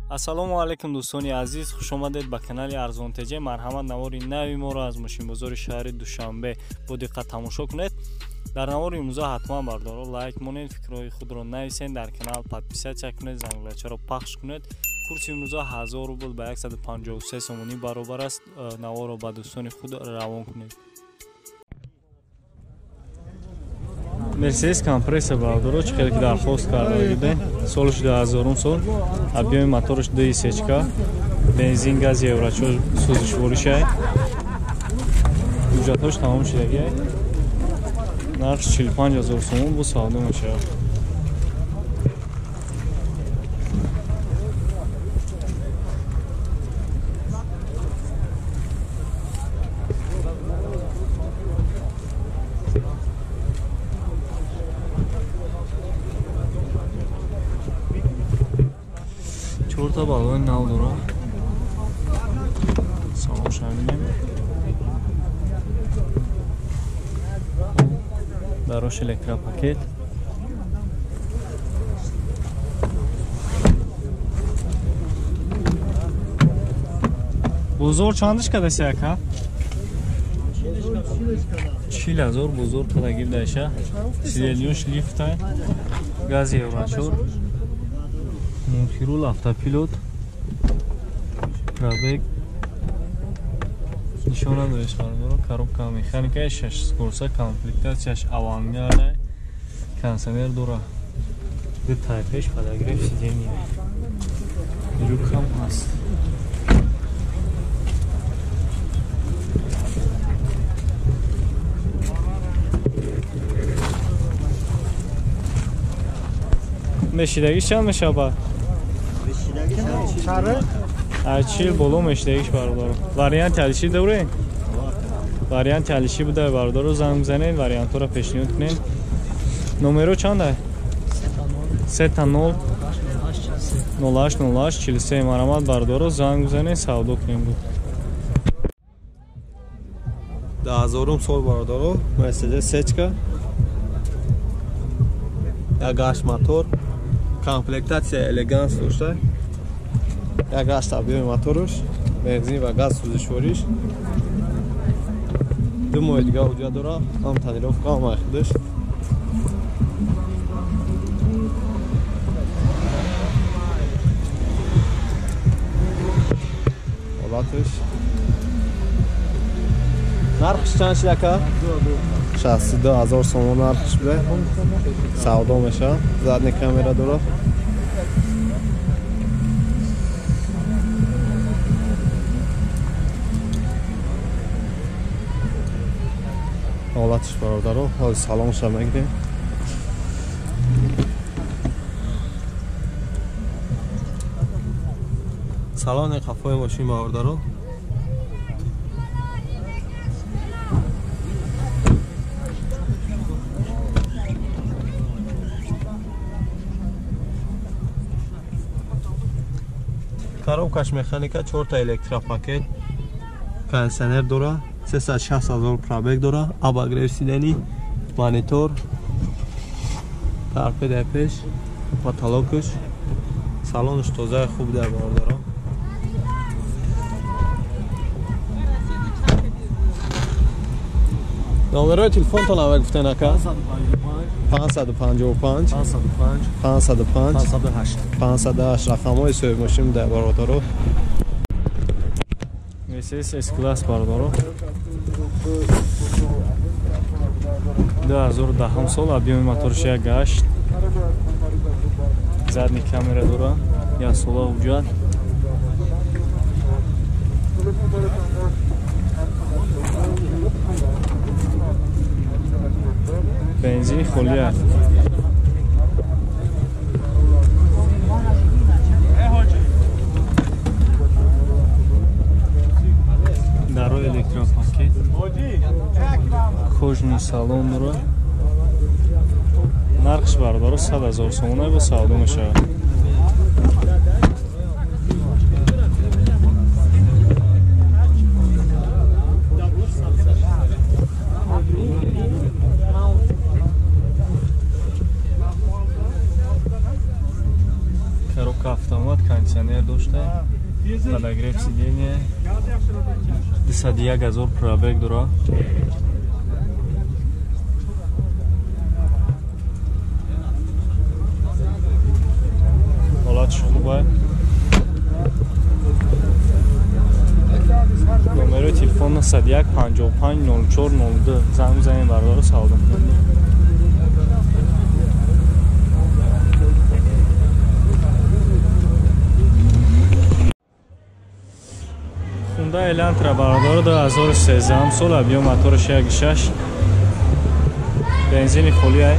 Ассалому алайкум дӯстони азиз, хуш омадед ба канали Арзон ТЖ. Марҳамат, навори нави моро аз мошинбозори шаҳри Душанбе бо диққат тамошо кунед. Дар навори имрӯза ҳатман бардоро лайк монед, фикрҳои худро нависед, дар канал подписатсия кунед, зангулачаро пахш кунед. Курси имрӯза 1000 рубл ба 153 сомонӣ баробар аст. Наворро ба дӯстони худ равон кунед. Мерседес компрессор бардоро чӣ хеле ки дархост карда будем, солш 2000 сол, объёми моторш 2.3 бензин, газ, еврочор, сӯзишворишай, ҳуҷҷатҳош тамом шудагиай. Нарх 45 000 сомон бо савдо мешавад. Чорта балони нав дора. Салон шаминем. Дарош электропакет. Бозор чандиш кадаси ака? 40 000 бозор када гирдаиша. Сидельёш лифтай. Газ еврочор. Мультирул, автопилот, пробег нишон надореш бардоро. Коробка механика, 6 скорса, комплектатсияш авангарда, кондиционер дора, ду тайпеш, подогрев сиденья, люкам аст. Мешидагиш чанд мешавад? Ачил боло мешидагиш бародаро. Варианти алиши дорем? Варианти алиши буда бародаро, занг бизанед, вариантҳоро пешниҳод кунед. Номеро чанда? 3 0 08 08 43. Марамат бародаро, занг бизанед, савдо кунем. 2000 сол бародаро, Мерседес сечка, як гашт мотор, комплектатсия элеганс дошта, як гашт объёми моторш, бензин ва газ сӯзишвориш, 2 моҳи дига ҳуҷҷат дора, ҳам тонировка, ҳам айхудаш. Ҳолаташ. Нархш чанд шид ака? 62 000 сомон нархш буда, савдо мешавад. Задний камера дорад. Ҳолатиш бародаро, ҳозир салонша мегирем. Салони қафои мошин бародаро. Коробкаш механика, 4 электропакет, кондиционер дора, 360 000 пробег дора, обогрев сидений, монитор, торпеда пеш, потолокаш, салонш тозаи хуб дар бародаро. Номерои телефонтон ҳама гуфтен ака? 555 505 508 508 рақамҳои соҳибмошин дар бародаро. Мерседес S-класс бародаро, 2010 сол, объёми моторш 1.8, задний камера дора, як сола ҳуҷҷат. Бензини холӣ аст. Дарои электропакет, кожаный салон дора. Нархш бародаро 100 000 сомона бо савдо мешавад. Коробка автомат, кондиционер. Кондиционер дошта. Подогрев сиденья. 201 000 пробег дора. Ҳолатш хуб аст. Номерои телефон 901 55 04 02. Занг бизанед бародаро, савдо кунед. Хунда Элантра бародаро 2013 сол, объем мотораш 1.6, бензини холӣ ай.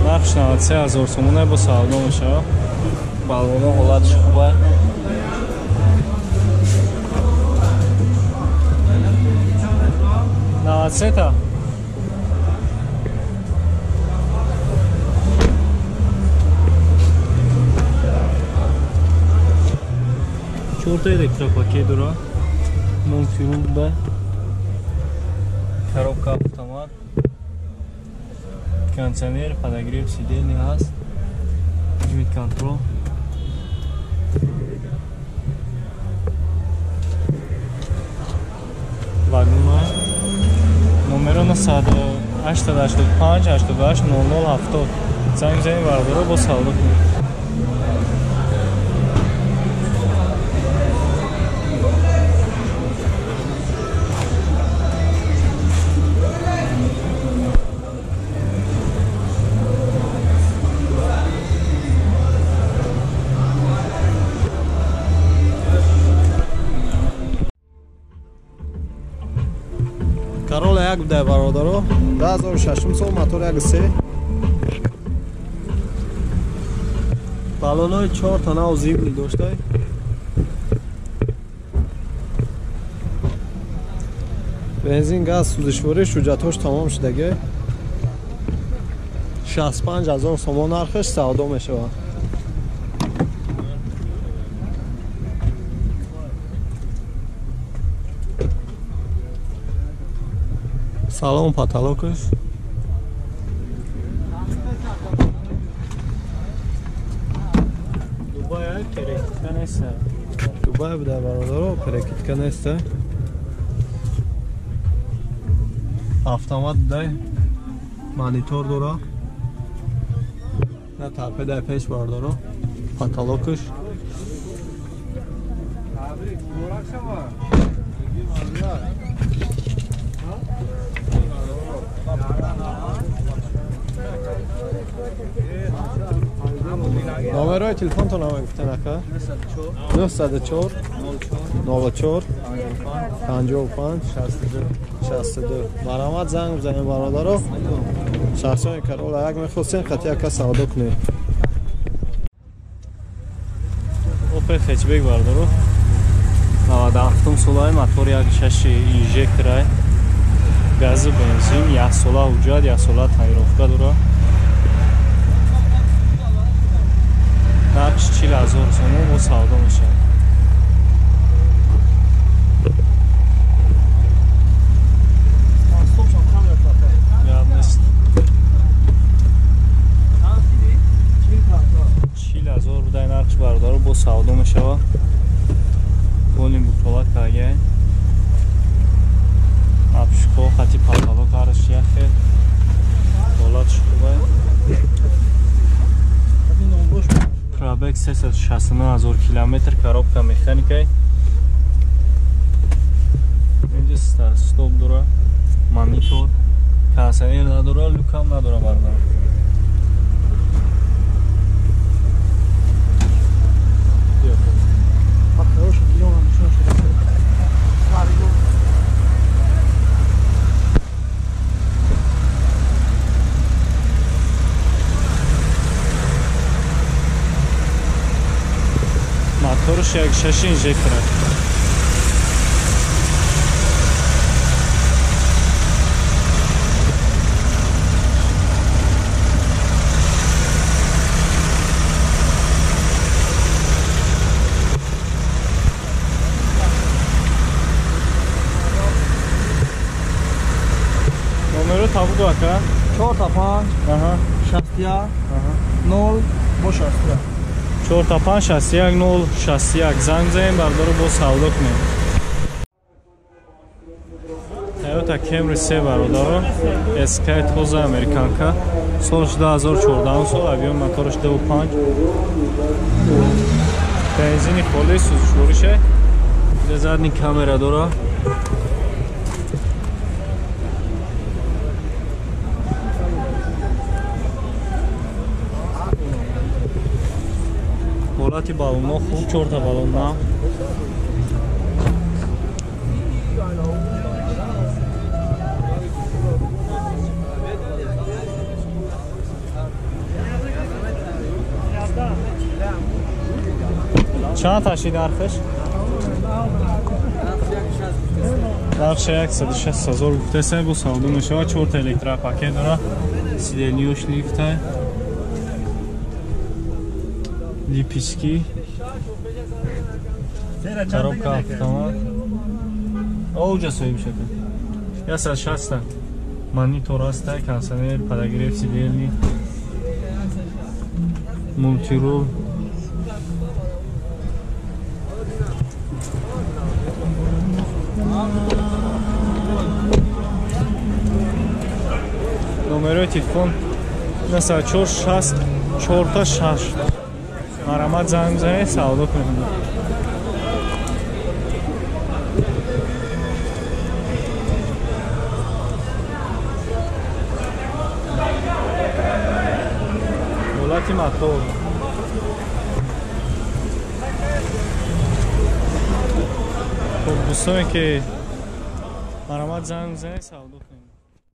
Нархш 93 000 сомон бо савдо мешавад. Баллоно ҳолатш хуб аст. 93 та. Чорта электропакет дора. Мультирул ба. Коробка автомат. Кондиционер, подогрев сидений ҳаст. Климат контрол. Вагон номеро 985 88 00 70. Занг бизанед бародаро, бо савдо кунед. Corolla як буда бародаро, 2006 сол, мотор 1.3. Баллонои 4 та нав зимний доштай. Бензин, газ, сӯзишворӣ, ҳуҷҷатҳош тамом шудагӣ. 65 000 сомон нархаш, савдо мешавад. Салон потолокаш. Дубай перекидка нест. Дубай буда бародаро, перекидка нест. Автомат дай, монитор дора. На торпеда пеш бародаро, потолокаш. Номерои телефонтон ҳама гуфтан ака? 904 04 55 62. Марҳамат занг бизанед бародаро. Шахсони Corolla як мехостем, хати яка савдо кунед. Opel хэтчбек бародаро. 97 солаи, мотор 1.6 инжекторай. Газу бензин, як сола ҳуҷҷат, як сола тайировка дора. Нархш 40 000 сомон бо савдо мешавад. Гап нест. 40 000 будай нархш бародаро, бо савдо мешавад. Болин букова кагай. Апшко хати потолок арш яхе. Ҳолатш хуб аст. Пробег 369 000 километр, коробка механикай. Инҷа старт-стоп дора, монитор, кондиционер надора, люкам надора бародаро. Моторш 1.6 инжектор. Номеро табуду ака? 4 та 5. Аҳа. 61. Аҳа. 0 бо 61. 4 та 5 61 0 61 занг занем бародаро бо савдо кунем. Toyota Camry 3 бародаро, SK тоза американка, солш 2014 сол, объем мотораш 2.5. Бензини холӣ, сӯзишворише. Задний камера дора. Ҳолати балонҳо хуб, чорта балон нав. Чанд ташид нархаш? Нархш 160 000 гуфтеса, бо савдо мешавад. Чорта электропакет дора, сиденьёш лифта, липиски, коробка автомат. Оуҷа соҳиб шуда. 160 монитор аста, кондиционер, подогрев сидельни, мультирул. Номерои телефон 94 6 4 6. Марҳамат занг бизанед, савдо кунед. Ҳолати мотор. Хуб, дӯстоне ки марҳамат занг бизанед, савдо кунед.